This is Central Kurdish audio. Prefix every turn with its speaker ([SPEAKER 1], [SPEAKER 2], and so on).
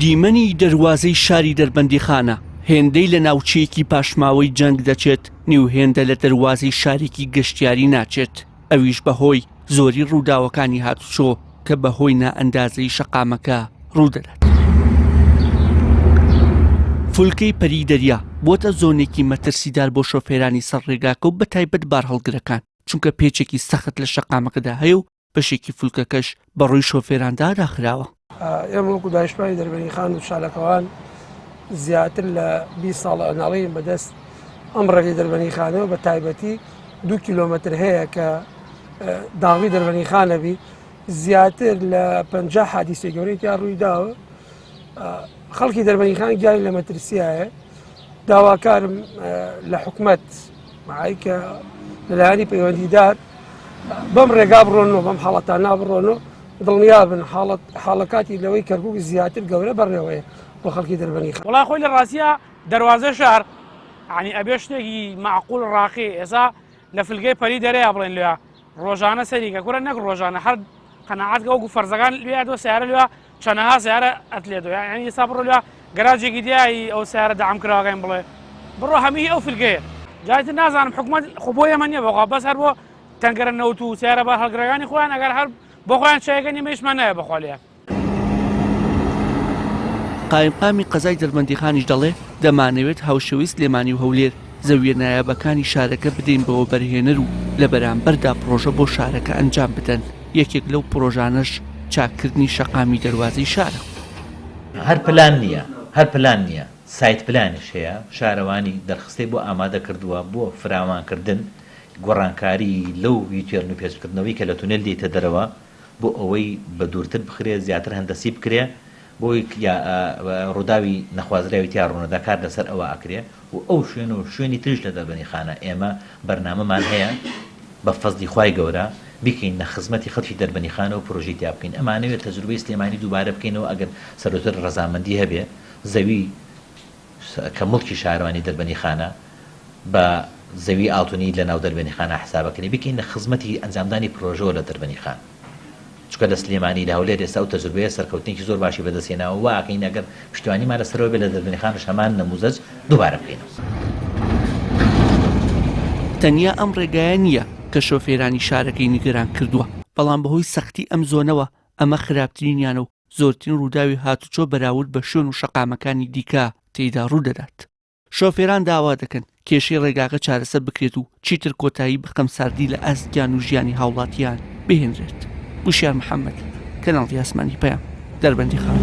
[SPEAKER 1] دیمەنی دەروازەی شاری دەربەندیخانە هێندەی لە ناوچەیەکی پاشماوەی جەنگ دەچێت، نیو هێندە لە دەروازەی شارێکی گەشتیاری ناچێت، ئەویش بەهۆی زۆری ڕووداوەکانی هاتوچۆ کە بەهۆی نائەندازەیی شەقامەکە ڕوودەدات. فولکەی پەری دەریا بووەتە زۆنێکی مەترسیدار بۆ شۆفێرانی سەر ڕێگاکە و بەتایبەت بارهەڵگرەکان، چونکە پێچێکی سەخت لە شەقامەکەدا هەیە و بەشێکی فولکەکەش بەڕووی شۆفێراندا داخراوە.
[SPEAKER 2] ئێمە وەکو دانیشتوانی دەربەندیخان و چالاکوان زیاتر لە 20 ساڵە ئەناڵین بەدەست ئەم ڕێگەی دەربەندیخانەوە بە تایبەتی دو کیلۆمەتر هەیە کە داغی دەربەندیخانە بی زیاتر لە 50 حادیسەی گەورەی تیا ڕووی داوە خەڵکی دەربەندیخان گیانی لە مەترسیایە داواکارم لە حکومەت معای کە لەلایەنی پەیوەندیدار بەم ڕێگا بڕۆن و بەم حاڵەتانە بڕۆن و دڵنیابن حاڵەت حاڵەکاتی لەوەی کەرکک زیاتر گەورە بەڕێوەیە بۆ خەڵکی دەربەنی
[SPEAKER 3] وڵا خۆی لە ڕاستە دەواازە شار عنی ئەبێ شتێکی معقول ڕاقی ئێسا لە فلگەی پەری دەرەیە بڵێن لێ ڕۆژانە سەریکە کورە نەک ڕۆژانە هەر قەنەعات گەوەکو فەرزەکان لێ دۆ سیارە لێ چەنەها سیارە ئەتلێتەوە یانی ئێستا بڕۆ لە گەراجێکی دیایی ئەو سیارە دەعم کراوەکان بڵێ بڕۆ هەمی ئەو فلگەیە جایتر نازانم حکومت خۆ بۆ ئێمە نییە بەخوا بەس هەر بۆ تەنگەرە نەوت و سیارە بە هەڵگرەکانی خۆیان ئەگەر هەر بۆ خۆیان چایەکە نیمەیشمان نایە بەخوا لێیان.
[SPEAKER 1] قایمقامی قەزای دەربەندیخانیش دەڵێ، دەمانەوێت هاوشێوەی سلێمانی و هەولێر زەوییە نایابەکانی شارەکە بدەین بە وەبەرهێنەر و لە بەرامبەردا پڕۆژە بۆ شارەکە ئەنجام بدەن. یەکێک لەو پڕۆژانەش چاککردنی شەقامی دەروازەی شارە.
[SPEAKER 4] هەر پلان نییە، هەر پلان نییە، سایت پلانیش هەیە، شارەوانی دەرخستەی بۆ ئامادە کردووە بۆ فراوانکردن، گۆڕانکاری لەو U-turn و پێچکردنەوەی کە لە تونێل دێیتە دەرەوە بۆ ئەوەی بە دوورتر بخرێ، زیاتر هەندەسی بکرێ، بۆی ڕووداوی نەخوازراوی تیا ڕوونەدا کار لەسەر ئەوە ئەکرێ و ئەو شوێن و شوێنی تریش لە دەربەنیخانە ئێمە بەرنامەمان هەیە بە فەزلی خوای گەورە بیکەینە خزمەتی خەڵکی دەربەنیخانە و پرۆژەی تیا بکەین ئەمانەوێ تەجروبەی سلێمانی دووبارە بکەینەوە ئەگەر سەرۆتر ڕەزامەندی هەبێ زەوی کە موڵکی شارەوانی دەربەنیخانە بە زەوی ئاڵتونی لە ناو دەربەنیخانە حسابەکرێ بیکەینە خزمەتی ئەنجامدانی پرۆژەوە لە دەربەنیخان. چونکە لە سلێمانی لە هەولێر ئێستا ئەو تەجروبەیە سەرکەوتنێکی زۆر باشی بەدەست هێناوە وا ئەکەین ئەگەر پشتیوانیمان لەسەرەوە بێت لە دەربەندیخانش هەمان نەموزەج دووبارە بکەینەوە.
[SPEAKER 1] تەنیا ئەم ڕێگایە نییە کە شۆفێرانی شارەکەی نیگەران کردووە، بەڵام بەهۆی سەختی ئەم زۆنەوە ئەمە خراپترینیانە و زۆرترین ڕووداوی هاتوچۆ بەراورد بە شوێن و شەقامەکانی دیکە تێیدا ڕوودەدات. شۆفێران داوا دەکەن کێشەی ڕێگاکە چارەسەر بکرێت و چیتر کۆتایی بە خەمساردی لە ئاست گیان و ژیانی هاوڵاتیان بهێنرێت. وشیار محەمەد، کەناڵی ئاسمانی پەیام، دەربەندیخان.